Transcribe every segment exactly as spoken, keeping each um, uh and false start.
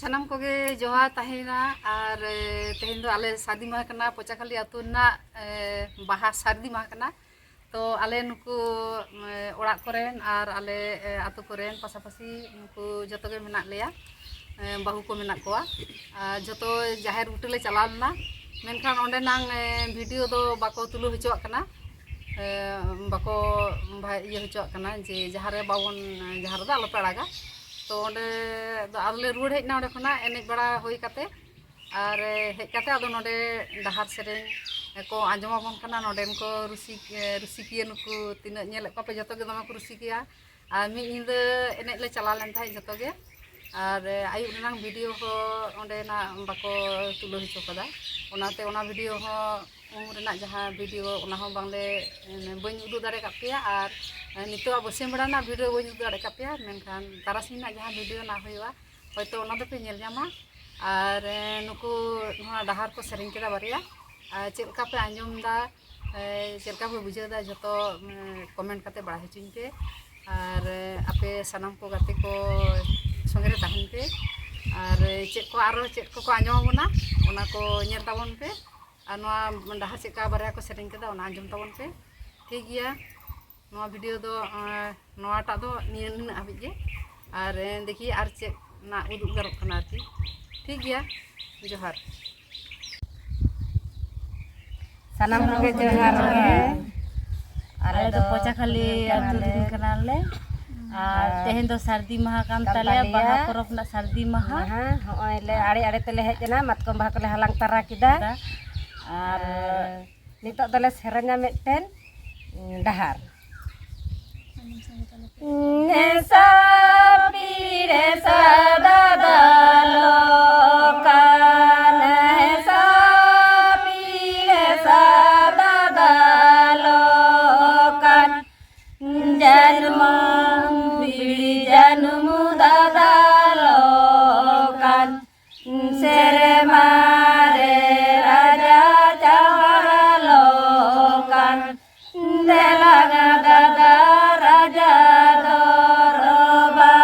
ᱥᱟᱱᱟᱢ ᱠᱚᱜᱮ ᱡᱚᱦᱟᱨ ᱛᱟᱦᱮᱸᱭᱮᱱᱟ᱾ ᱟᱨ ᱮ, ᱛᱮᱦᱮᱧ ᱫᱚ ᱟᱞᱮ ᱥᱟᱹᱨᱫᱤ ᱢᱟᱦᱟ ᱠᱟᱱᱟ, ᱯᱚᱪᱟᱠᱷᱟᱹᱞᱤ ᱟᱹᱛᱩ ᱨᱮᱱᱟᱜ ᱮ, ᱵᱟᱦᱟ ᱥᱟᱹᱨᱫᱤ ᱢᱟᱦᱟ ᱠᱟᱱᱟ᱾ ᱛᱚ ᱟᱞᱮ ᱱᱩᱠᱩ ᱮ, ᱚᱲᱟᱜ ᱠᱚᱨᱮᱱ ᱟᱨ ᱟᱞᱮ ᱮ, ᱟᱹᱛᱩ ᱠᱚᱨᱮᱱ ᱯᱟᱥᱟᱯᱟᱥᱤ ᱩᱱᱠᱩ ᱡᱚᱛᱚ ᱜᱮ ᱢᱮᱱᱟᱜ ᱞᱮᱭᱟ᱾ ᱮ, ᱵᱟᱹᱦᱩ ᱠᱚ ᱢᱮᱱᱟᱜ ᱠᱚᱣᱟ᱾ ᱟᱨ ᱡᱚᱛᱚ ᱡᱟᱦᱮᱨ ᱵᱩᱴᱟᱹ ᱞᱮ ᱪᱟᱞᱟᱣ ᱞᱮᱱᱟ, ᱢᱮᱱᱠᱷᱟᱱ ᱚᱸᱰᱮᱱᱟᱝ ᱮ, ᱵᱷᱤᱰᱤᱭᱳ ᱫᱚ ᱵᱟᱠᱚ ᱛᱩᱞᱟᱹᱣ ᱦᱚᱪᱚᱣᱟᱜ ᱠᱟᱱᱟ᱾ ᱮ, ᱵᱟᱠᱚ ᱵᱷᱟ- ᱤᱭᱟᱹ ᱦᱚᱪᱚᱣᱟᱜ ᱠᱟᱱᱟ ᱡᱮ ᱡᱟᱦᱟᱸ ᱨᱮ ᱵᱟᱵᱚᱱ, ᱡᱟᱦᱟᱸ ᱨᱮᱫᱚ ᱟᱞᱚᱯᱮ ᱟᱲᱟᱜᱟ᱾ ᱛᱚ ᱚᱸᱰᱮ ᱫᱚ ᱟᱫᱚ ᱞᱮ ᱨᱩᱣᱟᱹᱲ ᱦᱮᱡ ᱮᱱᱟ ᱚᱸᱰᱮ ᱠᱷᱚᱱᱟᱜ ᱮᱱᱮᱡ ᱵᱟᱲᱟ ᱦᱩᱭ ᱠᱟᱛᱮ᱾ ᱟᱨ ᱮ, ᱦᱮᱡ ᱠᱟᱛᱮ ᱟᱫᱚ ᱱᱚᱰᱮ ᱰᱟᱦᱟᱨ ᱥᱮᱨᱮᱧ ᱠᱚ ᱟᱸᱡᱚᱢ ᱟᱵᱚᱱ ᱠᱟᱱᱟ᱾ ᱱᱚᱰᱮᱱ ᱠᱚ ᱨᱩᱥᱤᱠ- ᱮ, ᱨᱩᱥᱤᱠᱤᱭᱟᱹ ᱱᱩᱠᱩ ᱛᱤᱱᱟᱹᱜ ᱧᱮᱞᱮᱫ ᱠᱚᱣᱟ ᱯᱮ, ᱡᱚᱛᱚ ᱜᱮ ᱫᱚᱢᱮ ᱠᱚ ᱨᱩᱥᱤᱠᱤᱭᱟ᱾ ᱟᱨ ᱢᱤᱫ ᱧᱤᱫᱟᱹ ᱮᱱᱮᱡ ᱞᱮ ᱪᱟᱞᱟᱣ ᱞᱮᱱ ᱛᱟᱦᱮᱸᱫ ᱡᱚᱛᱚ ᱜᱮ᱾ ᱟᱨ ᱮ, ᱟᱹᱭᱩᱵ ᱨᱮᱱᱟᱝ ᱵᱷᱤᱰᱤᱭᱳ ᱦᱚᱸ ᱚᱸᱰᱮᱱᱟᱜ ᱵᱟᱠᱚ ᱛᱩᱞᱟᱹᱣ ᱦᱚᱪᱚ ᱠᱟᱫᱟ᱾ ᱚᱱᱟᱛᱮ ᱚᱱᱟ ᱵᱷᱤᱰᱤᱭᱳ ᱦᱚᱸ, ᱩᱱ ᱨᱮᱱᱟᱜ ᱡᱟᱦᱟᱸ ᱵᱷᱤᱰᱤᱭᱳ, ᱚᱱᱟ ᱦᱚᱸ ᱵᱟᱝᱞᱮ, ᱮ, ᱵᱟᱹᱧ ᱩᱫᱩᱜ ᱫᱟᱲᱮ ᱠᱟᱜ ᱯᱮᱭᱟ᱾ ᱟᱨ ᱮ, ᱱᱤᱛᱚᱜ ᱟᱵᱚ ᱥᱤᱧ ᱵᱮᱲᱟ ᱨᱮᱱᱟᱜ ᱵᱷᱤᱰᱤᱭᱳ ᱵᱟᱹᱧ ᱩᱫᱩᱜ ᱫᱟᱲᱮ ᱠᱟᱜ ᱯᱮᱭᱟ, ᱢᱮᱱᱠᱷᱟᱱ ᱛᱟᱨᱟᱥᱤᱧ ᱨᱮᱱᱟᱜ ᱡᱟᱦᱟᱸ ᱵᱷᱤᱰᱤᱭᱳ ᱚᱱᱟ ᱦᱩᱭᱩᱜᱼᱟ, ᱦᱚᱭᱛᱳ ᱚᱱᱟ ᱫᱚᱯᱮ ᱧᱮᱞ ᱧᱟᱢᱟ᱾ ᱟᱨ ᱮ, ᱱᱩᱠᱩ ᱱᱚᱣᱟ ᱰᱟᱦᱟᱨ ᱠᱚ ᱥᱮᱨᱮᱧ ᱠᱮᱫᱟ ᱵᱟᱨᱭᱟ᱾ ᱟᱨ ᱪᱮᱫ ᱞᱮᱠᱟ ᱯᱮ ᱟᱸᱡᱚᱢ ᱮᱫᱟ, ᱮ, ᱪᱮᱫ ᱞᱮᱠᱟ ᱯᱮ ᱵᱩᱡᱷᱟᱹᱣ ᱮᱫᱟ, ᱡᱷᱚᱛᱚ ᱠᱚᱢᱮᱱᱴ ᱠᱟᱛᱮ ᱵᱟᱲᱟᱭ ᱦᱚᱪᱚᱧ ᱯᱮ᱾ ᱟᱨ ᱮ, ᱟᱯᱮ ᱥᱟᱱᱟᱢ ᱠᱚ ᱜᱟᱛᱮ ᱠᱚ ᱥᱚᱸᱜᱮ ᱨᱮ ᱛᱟᱦᱮᱱ ᱯᱮ᱾ ᱟᱨ ᱮ, ᱪᱮᱫ ᱠᱚ ᱟᱨᱚ ᱪᱮᱫ ᱠᱚᱠᱚ ᱟᱸᱡᱚᱢ ᱟᱵᱚᱱᱟ, ᱚᱱᱟ ᱠᱚ ᱧᱮᱞ ᱛᱟᱵᱚᱱ ᱯᱮ᱾ ᱟᱨ ᱱᱚᱣᱟ ᱰᱟᱦᱟᱨ ᱪᱮᱫ ᱞᱮᱠᱟ ᱵᱟᱨᱭᱟ ᱠᱚ ᱥᱮᱨᱮᱧ ᱠᱮᱫᱟ, ᱚᱱᱟ ᱟᱸᱡᱚᱢ ᱛᱟᱵᱚᱱ ᱯᱮ᱾ ᱴᱷᱤᱠ ᱜᱮᱭᱟ, ᱱᱚᱣᱟ ᱵᱷᱤᱰᱤᱭᱳ ᱫᱚ ᱮ, ᱱᱚᱣᱟᱴᱟᱜ ᱫᱚ ᱱᱤᱭᱟᱹ ᱱᱤᱱᱟᱹᱜ ᱦᱟᱹᱵᱤᱡ ᱜᱮ᱾ ᱟᱨ ᱮ, ᱫᱮᱠᱷᱤ ᱟᱨ ᱪᱮᱫ ᱚᱱᱟ ᱩᱫᱩᱜ ᱜᱟᱱᱚᱜ ᱠᱟᱱᱟ ᱟᱨᱠᱤ᱾ ᱴᱷᱤᱠ ᱜᱮᱭᱟ, ᱡᱚᱦᱟᱨ᱾ ᱥᱟᱱᱟᱢ ᱠᱚᱜᱮ ᱡᱚᱦᱟᱨ ᱜᱮ᱾ ᱟᱞᱮ ᱫᱚ ᱯᱚᱪᱟᱠᱷᱟᱹᱞᱤ ᱟᱹᱛᱩ ᱨᱮᱱ ᱠᱟᱱᱟᱞᱮ᱾ ᱟᱨ ᱛᱮᱦᱮᱧ ᱫᱚ ᱥᱟᱹᱨᱫᱤ ᱢᱟᱦᱟ ᱠᱟᱱ ᱠᱟᱱ ᱛᱟᱞᱮᱭᱟ, ᱛᱟᱞᱮᱭᱟ᱾ ᱵᱟᱦᱟ ᱯᱚᱨᱚᱵᱽ ᱨᱮᱱᱟᱜ ᱥᱟᱹᱨᱫᱤ ᱢᱟᱦᱟ᱾ ᱢᱟᱦᱟ, ᱦᱚᱸᱜᱼᱚᱭ ᱞᱮ ᱟᱲᱮ ᱟᱲᱮ ᱛᱮᱞᱮ ᱦᱮᱡ ᱮᱱᱟ, ᱢᱟᱛᱠᱚᱢ ᱵᱟᱦᱟ ᱠᱚᱞᱮ ᱦᱟᱞᱟᱝ ᱛᱟᱨᱟ ᱠᱮᱫᱟ᱾ ᱟᱨ ᱱᱤᱛᱚᱜ ᱫᱚᱞᱮ ᱥᱮᱨᱮᱧᱟ ᱢᱤᱫᱴᱮᱱ, ᱩᱸ, ᱰᱟᱦᱟᱨ᱾ ᱱᱮᱥᱟ ᱯᱤᱲᱮ ᱥᱟᱫᱟ ᱫᱟᱞᱚ ᱠᱟᱱ, ᱱᱮᱥᱟ ᱯᱤᱲᱮ ᱥᱟᱫᱟ ᱫᱟᱞᱚ ᱠᱟᱱ, ᱡᱟᱱᱢᱚ ᱯᱤᱲᱤ ᱡᱟᱱᱢ ᱫᱟᱫᱟᱞᱚ ᱠᱟᱱ, ᱥᱮᱨᱢᱟ ᱨᱮ ᱨᱟᱡᱟ ᱪᱟᱣᱟᱞᱚ ᱠᱟᱱ, ᱫᱮᱞᱟ ᱫᱟᱫᱟ ᱨᱟᱡᱟ ᱫᱚᱨᱵᱟᱨ᱾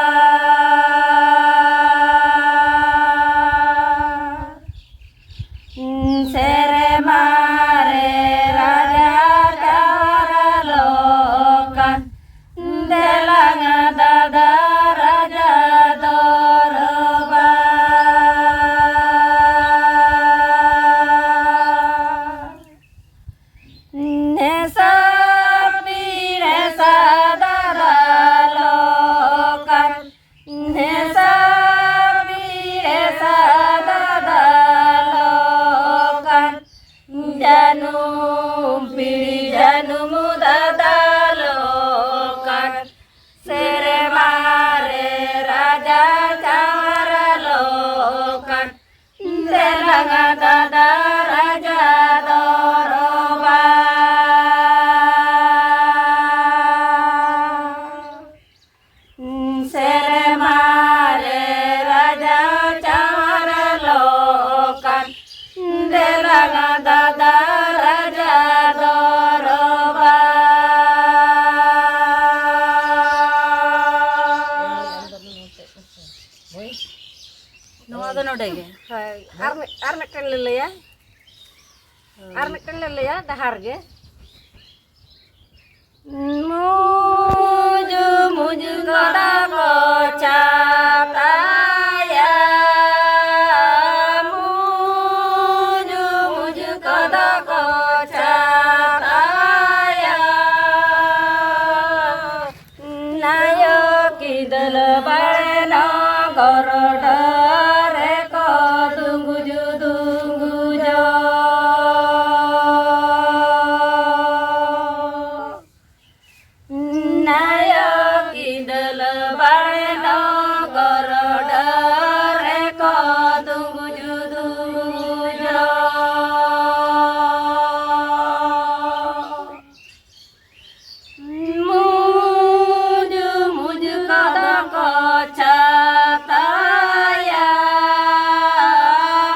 ᱪᱟᱣᱟᱨ ᱞᱚᱠᱟᱱ ᱫᱮᱞᱟᱝ ᱫᱟᱫᱟ ᱨᱟᱡᱟ ᱫᱚᱨᱵᱟᱨ᱾ ᱥᱮᱨᱢᱟ ᱨᱮ ᱨᱟᱡᱟ ᱪᱟᱣᱟᱨ ᱞᱚᱠᱟᱱ ᱫᱮᱞᱟᱝ ᱫᱟᱫᱟ ᱨᱟᱡᱟ ᱫᱚᱨᱵᱟᱨ᱾ ᱱᱚᱣᱟ ᱫᱚ ᱱᱚᱰᱮ ᱜᱮ᱾ ᱦᱳᱭ, ᱟᱨ ᱢᱤᱫ-, ᱟᱨ ᱢᱤᱫᱴᱮᱱ ᱞᱮ ᱞᱟᱹᱭᱟ᱾ ᱟᱨ ᱢᱤᱫᱴᱮᱱ ᱞᱮ ᱞᱟᱹᱭᱟ, ᱰᱟᱦᱟᱨ ᱜᱮ᱾ ᱢᱩᱡ ᱢᱩᱡ ᱠᱚᱫᱚ ᱠᱚ ᱪᱟᱛᱟᱭᱟ, ᱢᱩᱡ ᱢᱩᱡ ᱠᱚᱫᱚ ᱠᱚ ᱪᱟᱛᱟᱭᱟ᱾ ᱱᱟᱭᱚ ᱠᱤᱫᱟᱹᱞ ᱵᱟᱲᱮ ᱱᱚᱜᱚᱨ ᱰᱟᱹᱨ ᱨᱮᱠᱚ ᱫᱩᱝᱜᱩᱡᱩ ᱫᱩᱝᱜᱩᱡᱚ᱾ ᱱᱟᱭᱚ ᱠᱤᱫᱟᱹᱞ ᱵᱟᱲᱮ ᱱᱚᱜᱚᱨ ᱰᱟᱹᱨ ᱨᱮᱠᱚ ᱫᱩᱝᱜᱩᱡᱩ ᱫᱩᱝᱜᱩᱡᱚ᱾ ᱢᱩᱡ ᱢᱩᱡ ᱠᱚᱫᱚ ᱠᱚ ᱪᱟᱛᱟᱭᱟ,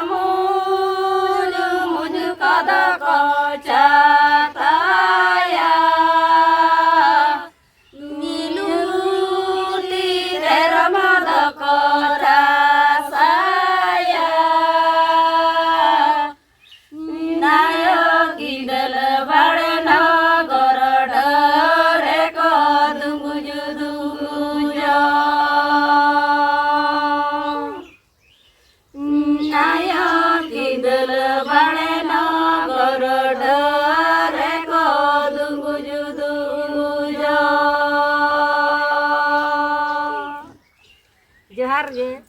ᱢᱩᱡ ᱢᱩᱡ ᱠᱚᱫᱚ ᱠᱚ ᱪᱟᱛᱟᱭᱟ᱾ ᱢᱤᱞᱩᱴᱤ ᱛᱮᱨᱚᱢ ᱫᱚᱠᱚ ᱨᱟᱥᱟᱭᱟ᱾ ᱱᱟᱭᱚ ᱜᱤᱫᱟᱹᱞ ᱵᱟᱲᱮ ᱱᱚᱜᱚᱨ ᱰᱟᱹᱨ ᱨᱮᱠᱚ ᱫᱩᱝᱜᱩᱡᱩ ᱫᱩᱝᱜᱩᱡᱚ᱾ ᱱᱟᱭᱚ ᱜᱤᱫᱟᱹᱞ ᱵᱟᱲᱮ ᱱᱚᱜᱚᱨ ᱰᱟᱹᱨ ᱨᱮᱠᱚ ᱫᱩᱝᱜᱩᱡᱩ ᱫᱩᱝᱜᱩᱡᱚ᱾ ᱡᱚᱦᱟᱨ ᱜᱮ᱾